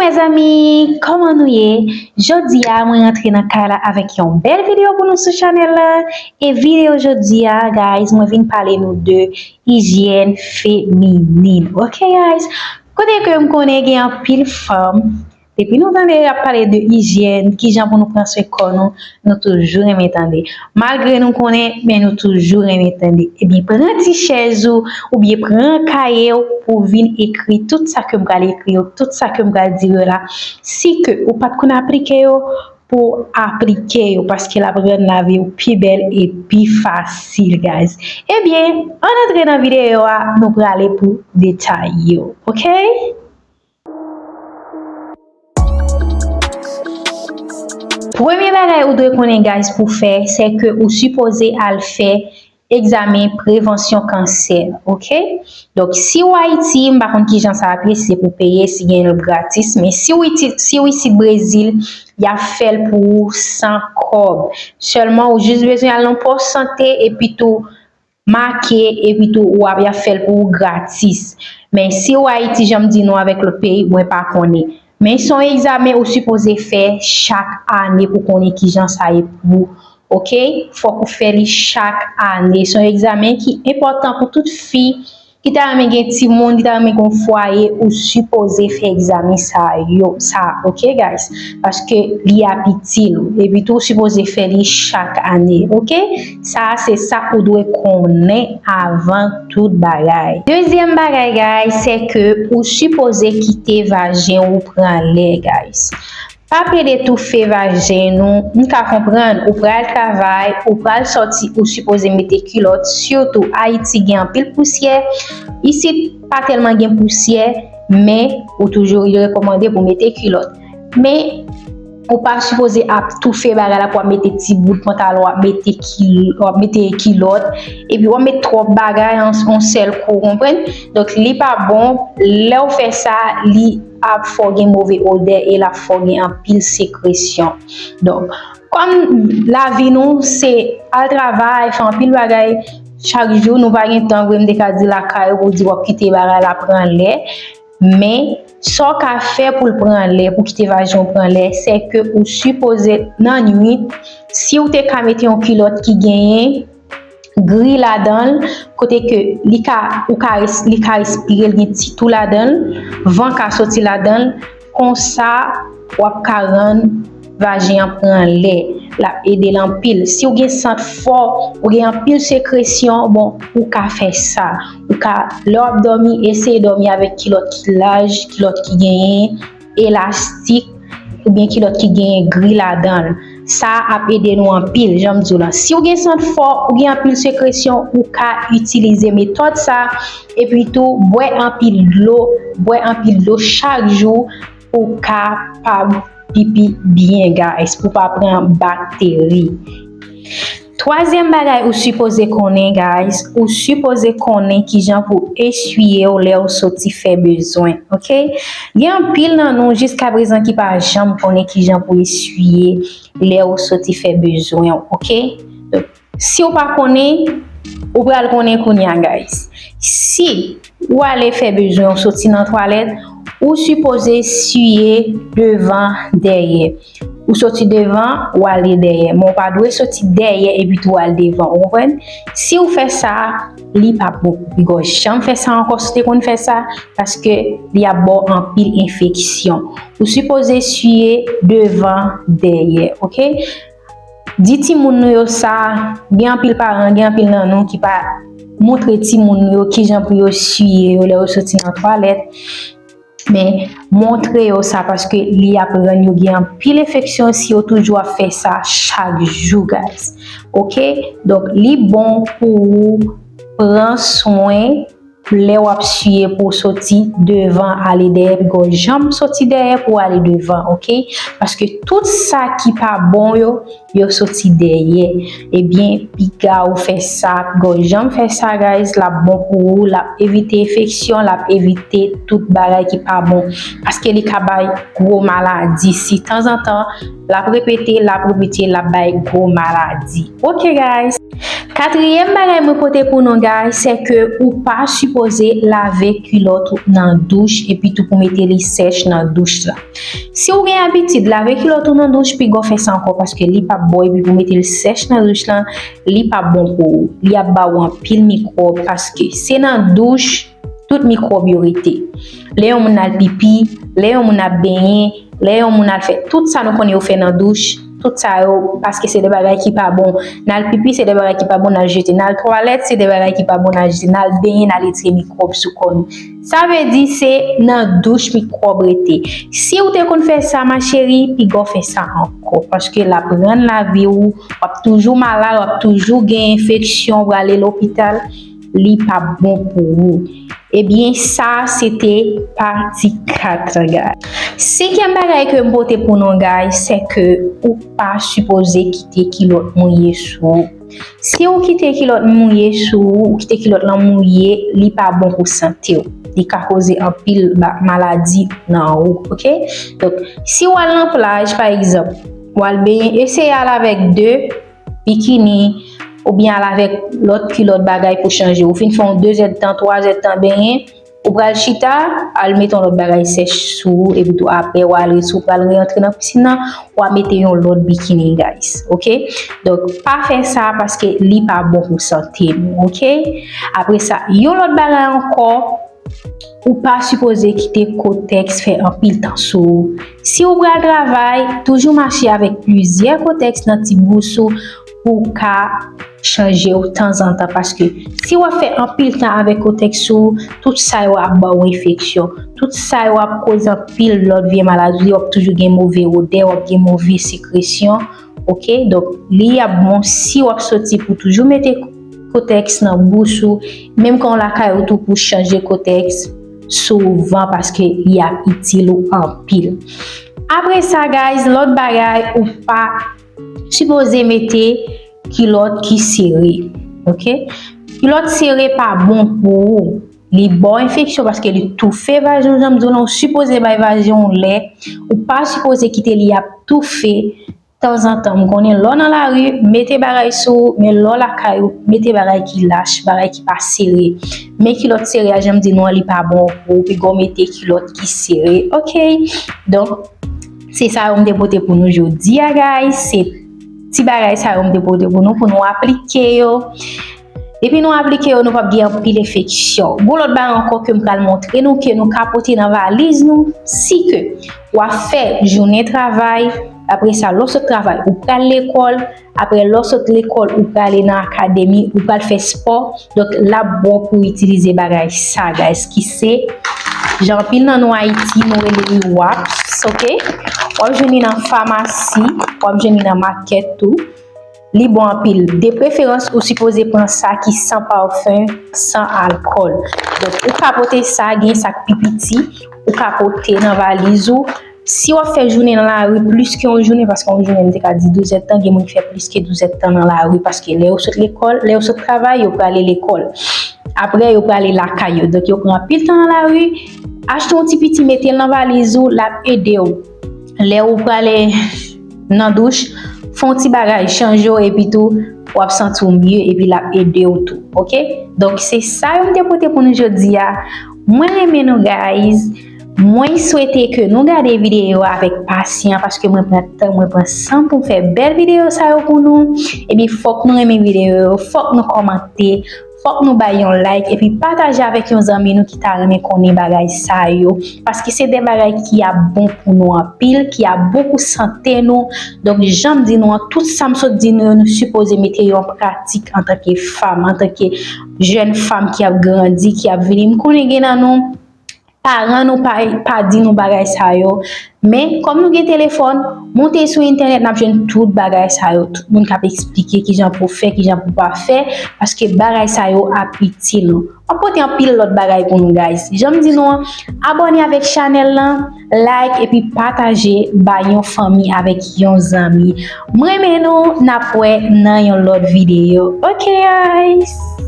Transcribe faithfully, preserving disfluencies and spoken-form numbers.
Mezanmi, kòman nou ye? Jodi a, mwen rantre nan kay la avèk yon bèl videyo pou nou sou chanèl la. E videyo jodi a, guys, mwen vin pale nou de ijyèn feminin. Ok, guys? Kote ke m konnen gen anpil fanm, depi nou tande y ap pale de ijyèn, kijan pou nou pran swen kò nou, nou toujou renmen tande. Malgre nou konnen, men nou toujou renmen tande. Ebyen, pran ti chèz ou, oubyen pran kaye w pou w vin ekri tout sa ke m pral ekri yo, tout sa ke m pral di yo la. Si ke ou pa t konn aplike yo, pou w aplike yo, paske l ap rann lavi w pi bèl e pi fasil, guys. Ebyen, ann antre nan videyo a, nou prale pou detay yo, ok? Premye bagay ou dwe konnen, guys, pou fè, se ke ou sipoze al fè egzamen prevansyon kansè, ok? Donk, si w Ayiti, m pa konn kijan sa ap ye, si se pou peye, si gen l gratis, men si w iti, si w isit Brezil, y ap fè l pou ou san kòb. Sèlman, ou jis bezwen al nan pòs sante, epi tou, make, epi tou, w ap, y ap fè l pou ou gratis. Men si w Ayiti, jan m di nou avèk lòt peyi, mwen pa konnen. Men se yon egzamen ou sipoze fè chak ane pou konnen kijan sa ye pou ou, ok? Fòk ou fè li chak ane. Se yon egzamen ki enpòtan pou tout fi ki ta renmen gen timoun, ki ta renmen gen yon fwaye, ou sipoze fè egzamen sa yo, sa, ok, guys? Paske li ap itil ou. Epi tou, ou sipoze fè li chak ane, ok? Sa a se sa ou dwe konnen avan tout bagay. Dezyèm bagay, guys, se ke ou sipoze kite vajen ou pran lè, guys. Pa plede toufe vajen ou, m ka konprann, ou pral travay, ou pral sòti, ou sipoze mete kilòt, sitou Ayiti gen anpil pousyè, isit pa tèlman gen pousyè, men ou toujou rekòmande pou mete kilòt. Men, ou pa sipoze ap toufe bagay la pou w ap mete ti bout pantalon, w ap mete kil-, w ap mete kilòt, epi w ap mete twòp bagay an yon sèl kou, ou konprann? Donk, li pa bon, lè w fè sa, li ap fè w gen move odè e l ap fè w gen anpil sekresyon. Donk, kòm lavi nou, se al travay, fè anpil bagay chak jou, nou pa gen tan vre, m te ka di lakay ou pou di w ap kite bagay la pran lè. Men, sa w ka fè pou l pran lè, pou kite vajen w pran lè, se ke ou sipoze nan nuit, si w te ka mete yon kilòt ki genyen gri ladan l, kote ke li ka, ou ka res-, li ka respire, l gen ti twou ladan l, van ka soti ladan l, konsa w ap ka rann vajen an pran lè. L ap ede l anpil. Si w gen sant fò, ou gen anpil sekresyon, bon, ou ka fè sa. Ou ka, lè w ap dòmi, eseye dòmi avèk kilòt ki laj, kilòt ki genyen elastik, oubyen kilòt ki genyen gri ladan l. Sa ap ede nou anpil, jan m di w lan. Si w gen sant fò, ou gen anpil sekresyon, ou ka itilize metòd sa, epi tou, bwè anpil dlo, bwè anpil dlo chak jou, pou w kapab pipi byen, guys, pou w pa pran bakteri. Twazyèm bagay ou sipoze konnen, guys, ou sipoze konnen kijan pou eswiye w lè w soti fè bezwen, ok? Gen anpil nan nou jiska prezan ki pa janm konnen kijan pou eswiye lè w soti fè bezwen w, ok? Donk, si w pa konnen, ou pral konnen kounye a, guys. Si ou ale fè bezwen w soti nan twalèt, ou sipoze siye devan, dèyè. Ou soti devan, ou ale dèyè. Men w pa dwe soti dèyè epi tou al devan, ou konprann? Si w fè sa, li p ap bon. Ou poko janm fè sa ankò si w te konn fè sa, paske li ap ba w anpil enfeksyon. Ou sipoze siye devan, dèyè, ok? Di timoun nou yo sa, gen anpil paran, gen anpil nan nou ki pa montre timoun nou yo kijan pou yo siye yo lè yo soti nan twalèt. Men, montre yo sa paske li ap rann yo gen anpil enfeksyon si yo toujou ap fè sa chak jou, guys. Ok? Donk, li bon pou ou pran swen lè w ap siye pou w soti devan ale dèyè, poko janm soti dèyè pou w ale devan, ok? Paske tout sa ki pa bon yo, yo soti dèyè. Ebyen, piga ou fè sa, poko janm fè sa, guys, l ap bon pou ou, l ap evite enfeksyon, l ap evite tout bagay ki pa bon. Paske li ka bay gwo maladi. Si tanzantan, l ap repete, l ap repete, l ap bay gwo maladi. Ok, guys? Katriyèm bagay mwen pote pou nou, guys, se ke ou pa sipoze lave kilòt ou nan douch epi tou pou mete li sèch nan douch la. Si w gen abitid lave kilòt ou nan douch, piga w fè sa ankò, paske li p ap bon, epi pou mete l sèch nan douch lan, li p ap bon pou ou. Li ap ba w anpil mikwòb, paske se nan douch tout mikwòb yo rete. Lè yon moun al pipi, lè yon moun ap benyen, lè yon moun al fè tout sa nou konnen yo fè nan douch, tout sa yo, paske se de bagay ki pa bon. N al pipi, se de bagay ki pa bon, n al jete. N al twalèt, se de bagay ki pa bon, n al jete. N al benyen, n al etire mikwòb sou kò nou. Sa vle di se nan douch mikwòb rete. Si w te konn fè sa, ma chérie, piga w fè sa ankò, paske l ap rann lavi w, w ap toujou malad, w ap toujou gen enfeksyon, w prale lopital, li p ap bon pou ou. Ebyen, sa se te pati kat, guys. Senkyèm bagay ke m pote pou nou, guys, se ke ou pa sipoze kite kilòt mouye sou ou. Si ou kite kilòt mouye sou ou, ou kite kilòt lan mouye, li pa bon pou sante w. Li ka koze anpil ba-, maladi nan ou, oke? Donk, si w al nan plaj, pa egzanp, w al benyen, eseye al avèk de bikini, oubyen al avèk lòt kilòt bagay pou chanje. Ou fin fè yon de zèdtan, twa zèdtan benyen, ou pral chita, al mete yon lòt bagay sèch sou ou, epi tou apre w al resi, ou pral reyantre nan pisin nan, w a mete yon lòt bikini, guys, oke? Donk, pa fè sa paske li pa bon pou sante nou, oke? Apre sa, yon lòt bagay ankò, ou pa sipoze kite kotèks fè anpil tan sou ou. Si ou pral travay, toujou mache avèk plizyè kotèks nan ti bous ou pou w ka chanje w tanzantan, paske si w ap fè anpil tan avèk kotèks sou ou, tout sa yo ap ba w enfeksyon. Tout sa yo ap koz anpil lòt vye maladi, w ap toujou gen move odè, w ap gen move sekresyon. Oke, donk li ap bon si w ap soti pou toujou mete kotèks nan bous ou, menm kan w lakay ou tou pou chanje kotèks souvan paske li ap itil ou anpil. Apre sa, guys, lòt bagay, ou pa sipoze mete kilòt ki sere. Oke? Kilòt sere pa bon pou ou. Li ba w enfeksyon paske li toufe vajen w, jan m di w lan, ou sipoze bay vajen w lè. Ou pa sipoze kite li ap toufe tanzantan. M konnen lè w nan lari, mete bagay sou ou, men lè w lakay ou, mete bagay ki lach, bagay ki pa sere. Men kilòt sere a, jan m di nou an, li pa bon pou ou, piga w mete kilòt ki sere. Oke? Donk, se sa yo m te pote pou nou jodi a, guys. Se ti bagay sa yo m te pote pou nou, pou nou aplike yo. Depi nou aplike yo, nou p ap gen anpil enfeksyon. Gon lòt bagay ankò ke m pral montre nou, ke nou ka pote nan valiz nou, si ke w ap fè jounen travay, apre sa, lè w sot travay, ou pral lekòl, apre lè w sot lekòl, ou prale nan akademi, ou pral fè spò, donk l ap bon pou w itilize bagay sa, guys, ki se, jan anpil nan nou Ayiti, nou rele li waps, oke? W ap jwenn li nan famasi, w ap jwenn li nan makèt tou. Li bon anpil. De preferans, ou sipoze pran sa ki san pafen, san alkòl. Donk, ou ka pote sa, gen sa k pi piti, ou ka pote nan valiz ou. Si w ap fè jounen nan lari plis ke yon jounen, paske yon jounen, m te ka di douz èdtan, gen moun ki fè plis ke douz èdtan nan lari, paske lè yo sot lekòl, lè yo sot travay, yo prale lekòl. Apre, yo prale lakay yo. Donk, yo pran anpil tan nan lari. Achte yon ti piti, mete l nan valiz ou, l ap ede w. Lè ou prale nan douch, fè yon ti bagay, chanje w, epi tou, w ap santi w mye, epi l ap ede w tou, oke? Donk, se sa yo m te pote pou nou jodi a. Mwen renmen nou, guys. Mwen swete ke nou gade videyo a avèk pasyan, paske mwen pran tan, mwen pran san pou m fè bèl videyo sa yo pou nou. Epi, fòk nou renmen videyo yo, fòk nou kòmante, fòk nou bay yon like epi pataje avèk yon zanmi nou ki ta renmen konnen bagay sa yo, paske se de bagay ki ap bon pou nou anpil, ki ap bon pou sante nou. Donk, jan m di nou an, tout sa m sot di nou yo, nou sipoze mete yo an pratik antanke fanm, antanke jèn fanm ki ap grandi, ki ap vini. M konnen gen nan nou, paran nou pa, pa di nou bagay sa yo. Men, kòm nou gen telefòn, moute sou entènèt, n ap jwenn tout bagay sa yo. Tout moun k ap eksplike kijan pou w fè, kijan pou w pa fè, paske bagay sa yo ap itil nou. M ap pote anpil lòt bagay pou nou, guys. Jan m di nou an, abòne avèk chanèl lan, like, epi pataje bay yon fanmi avèk yon zanmi. M renmen nou, n ap wè nan yon lòt videyo. Ok, guys!